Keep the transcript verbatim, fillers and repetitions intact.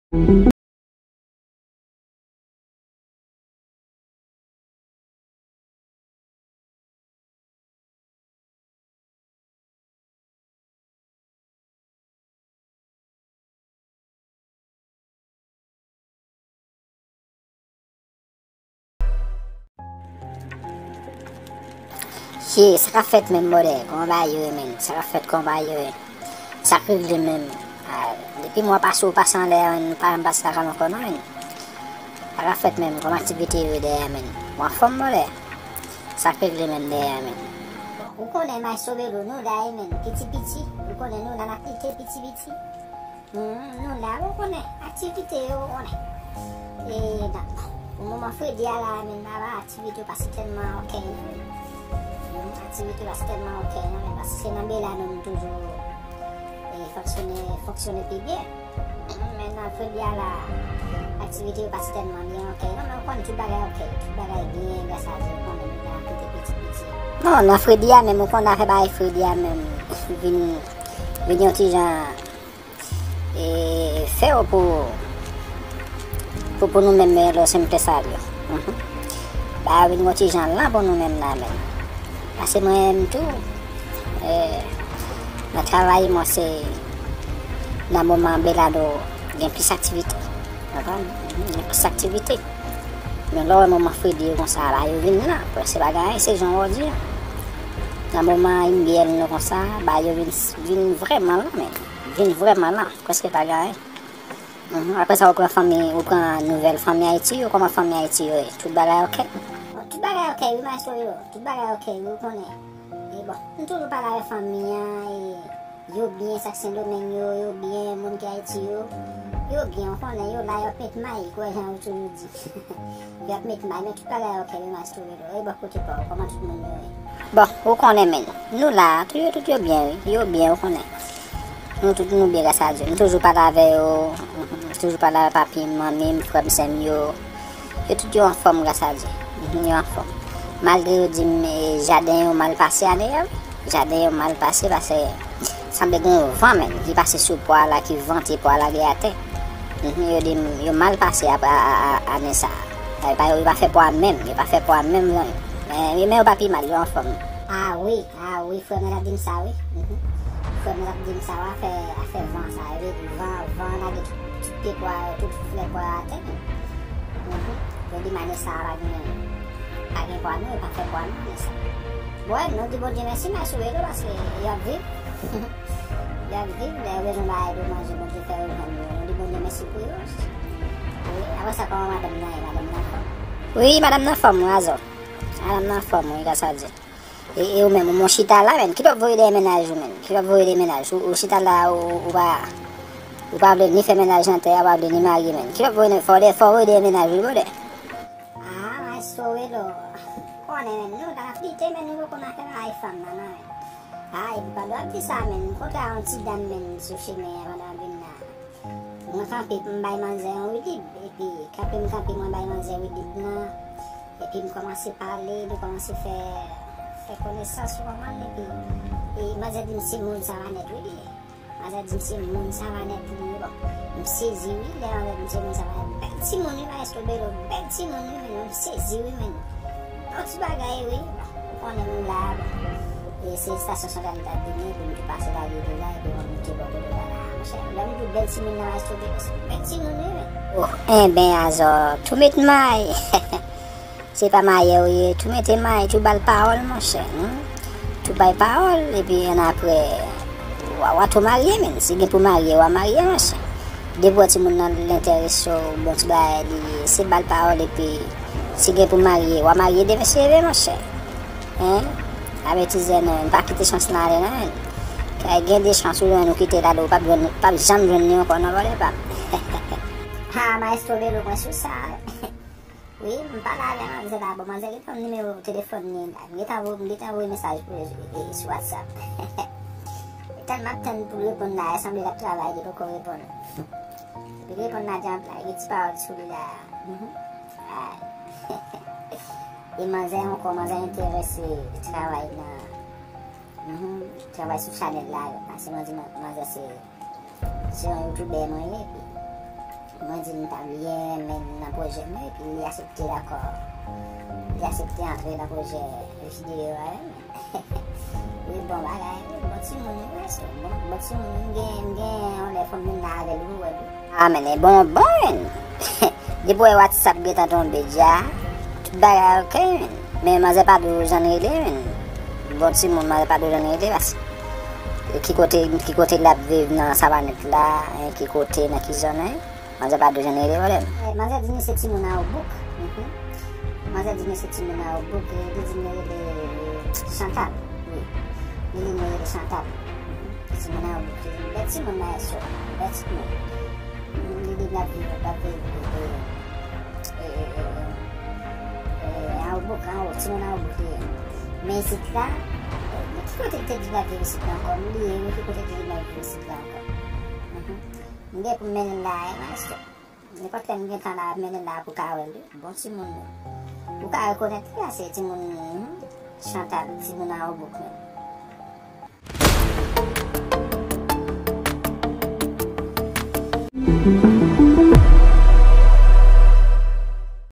Shit, sa k ap fèt menm, brother? Kòman bagay yo ye, menn? Sa k ap fèt, kòman bagay yo ye? Sa k regle menm? Ah, depi mwa pase ou pase anlè a, menn, ou pa janm pase lakay mwen ankò non, menn. Sa k ap fèt menm? Kòman aktivite yo ye dèyè a, menn? Ou anfòm, brother? Sa k regle menm dèyè a, menn? Ou konnen Maestro Belo, nou la, wi, menn, piti piti. Ou konnen nou la, n ap lite piti piti. Hmm, nou la, ou konnen, aktivite yo, ou konnen. E, bon, pou moman fredi a la, menn, naba aktivite yo pa sitèlman ok, non, menn. Hmm, aktivite yo pa sitèlman ok, non, menn, paske se nan Bela nou toujou, e, fonksyone, fonksyone pi byen. Hmm, men nan fredi a la, aktivite yo pa sitèlman byen ok, non, men ou konnen tout bagay ok, tout bagay byen, gras a Dye, ou konnen nou la, kote piti piti. Non, nan fredi a menm, ou konnen afè bagay fredi a menm, vin, vin yon ti jan e, fè yo pou, pou, pou nou menm, e, los empresarios. Mhm. Ba yo vin yon ti jan lan pou nou menm la, menm. Paske mwen menm tou, e, nan travay mwen se nan moman Bela nou gen plis aktivite. Konprann? Mhm, gen plis aktivite. Men lè w wè moman fredi yo konsa, ba yo vin lan, prèske pa gen anyen, se jan w di a. Nan moman enbyèl nou konsa, ba yo vin, vin vrèman lan, menm. Vin vrèman lan. Prèske pa gen anyen. Mhm. Apre sa, ou pran fanmi, ou pran nouvèl fanmi Ayiti yo, kòman fanmi Ayiti yo ye? Tout bagay ok? Bon, tout bagay ok, wi, Maestro Belo. Tout bagay ok, wi, ou konnen. E bon, m toujou pale avèk fanmi an, e yo byen, sa k Sendomeng yo, yo byen, moun ki Ayiti yo, yo byen, ou konnen, yo la, y ap met may, kwè jan ou toujou di. Y ap met may, men tout bagay ok, wi, Maestro Belo. E bò kote pa w, kòman tout moun yo ye? Bon, ou konnen, menn. Nou la, tout yo, tout yo byen, wi. Yo byen, ou konnen. Nou tout, nou byen, gras a Dye. M toujou pale avè yo. M toujou pale avè papi m, manmi m, frè m, sè m yo. Yo tout yo anfòm, gras a Dye. Mhm, yo anfòm. Malgre yo di m, e, jaden yo mal pase ane a, wi. Jaden yo mal pase, paske sanble gen yon van, menn, ki pase sou pwa la, ki vante pwa la gen atè. Mhm, yo di m, yo mal pase ap-, a, a, a, ane sa a. Yo pa, yo pa fè pwa menm, yo pa fè pwa menm, non. Men, men yo pa pi mal, yo anfòm. Ah wi, ah wi, frè mwen t ap di m sa, wi. Mhm. Frè mwen t ap di m sa, wi, afè, afè van sa, yo di van, van lage tout, tout pye pwa yo, tout flè pwa yo atè. Mhm. Yo di m ane sa a pa gen, pa gen pwa non, yo pa fè pwa non, ane sa a. Bon, nou di Bondye mèsi, mèsi wi, paske y ap viv. Y ap viv, lè yo bezwen bagay pou manje, Bondye fè yo jwenn yo. Nou di Bondye mèsi pou yo. Wi, apre sa, kòman madanm nan ye? Madanm nan anfòm? Wi, madanm nan anfòm, wi, Azò. Madanm nan anfòm, wi, gras a Dye. E, e ou menm, ou chita la, menn. Kilè w ap voye dèyè mennaj ou, menn? Kilè w ap voye dèyè mennaj ou? Ou chita la, ou, ou pa, ou pa vle ni fè mennaj nan tè a, ou pa vle ni marye, menn. Kilè w ap voye, fò w, fò w voye dèyè mennaj ou, wi, brother. Ah, Maestro Belo. Konnen, menn, nou t ap lite, menn, nou poko nan fè bagay fanm nan, non, menn. Ah, epi pandan w ap di sa, menn, m kontre a yon ti dam, menn, sou chemen an pandan m vin la. Mwen kanpe, m bay manzè yon widib, epi kanpe m kanpe, mwen bay manzè widib nan, epi m kòmanse pale, nou kòmanse fè, fè konesans, ou konprann, epi, e manzè di m se moun sa va nèt, wi, li ye. Manzè di m se moun sa va nèt li ye. Bon, m sezi wi, lè manzè di m se moun sa va nèt. Bèl timoun wi, Maestro Belo, bèl timoun wi, men m sezi wi, men. Yon ti bagay wi, bon, ou konnen nou la, bon. E se estasyon santral li t ap vini, epi m tou pase lage li la, epi mwen moute bò kote la la. Monchè, lè m di w bèl timoun nan, Maestro Belo, se bèl timoun wi, men. Oh, enben, Azò, tou met may. Se pa mayè ou ye, tou mete may, tou ba l pawòl, monchè. Hmm? Tou bay pawòl, epi annapre, w a, w a tou marye, menn. Si gen pou marye, w a marye, monchè. Depi w wè timoun nan l enterese w, bon ti bagay li ye, se ba l pawòl, epi si gen pou marye, w a marye demen se reve, monchè. Hein? Pa betize non, pa kite chans lan ale, non, menn. Kay gen de chans ou jwenn ou kite l ale, ou p ap jwenn, p ap janm jwenn li ankò, non, brother pa m. Ha, Maestro Belo, mwen sou sa. Wi, m pale avè manzè la. Bon, manzè gentan nimewo telefòn li la. M gentan voye, m gentan voye mesaj pou li, e, sou WhatsApp. Tèlman m ap tann pou l reponn la, e sanble l ap travay, li poko reponn. Li reponn la, di anpil, gen ti pawòl sou li la. Mhm. Ah. E manzè ankò, manzè enterese travay nan, mhm, travay sou chanèl la. Paske manzè, manzè se Se yon youtubè mwen ye, epi, Mwen di l m ta byen renmen l nan pwojè mwen, epi li aksepte dakò. Li aksepte antre nan pwojè videyo a, wi. Wi, bon bagay, wi, bon timoun, wi, maestro. Bon, bon timoun, m gen, m gen yon lè fò m vin la avè l, wi, wè, wi. Ah, men, e bon, bon, wi. Depi w wè WhatsApp gentan tonbe dja, tout bagay oke, wi. Men manzè pa di w jan l rele, wi. Bon timoun, manzè pa di w jan l rele, paske ki kote, ki kote l ap viv nan Savanit la, en, ki kote, nan ki zòn, en? Manzè pa di w jan l rele, wè. Eh, manzè di nou se timoun a Obouk. Mhm. Manzè di nou se timoun a Obouk, e li di nou rele Chantal. Wi. Li di nou rele Chantal. Mhm. Timoun a Obouk. Li di bèl timoun, maestro. Bèl timoun. Li di l ap viv, l ap viv, e, e, e, e, e, a Obouk, a Obouk, timoun a Obouk li ye. Men isit la, e, ki kote li te di l ap viv isit la ankò? M bliye, wi, ki kote li te di l ap viv isit la ankò. Mhm. M gen pou m mennen l la, e, maestro. Nenpòt lè m gen tan la, m ap mennen l la pou w ka wè l, wi. Bon timoun, wi. Ou ka rekonèt li la, se timoun, hmm, Chantal, timoun a Obouk menm.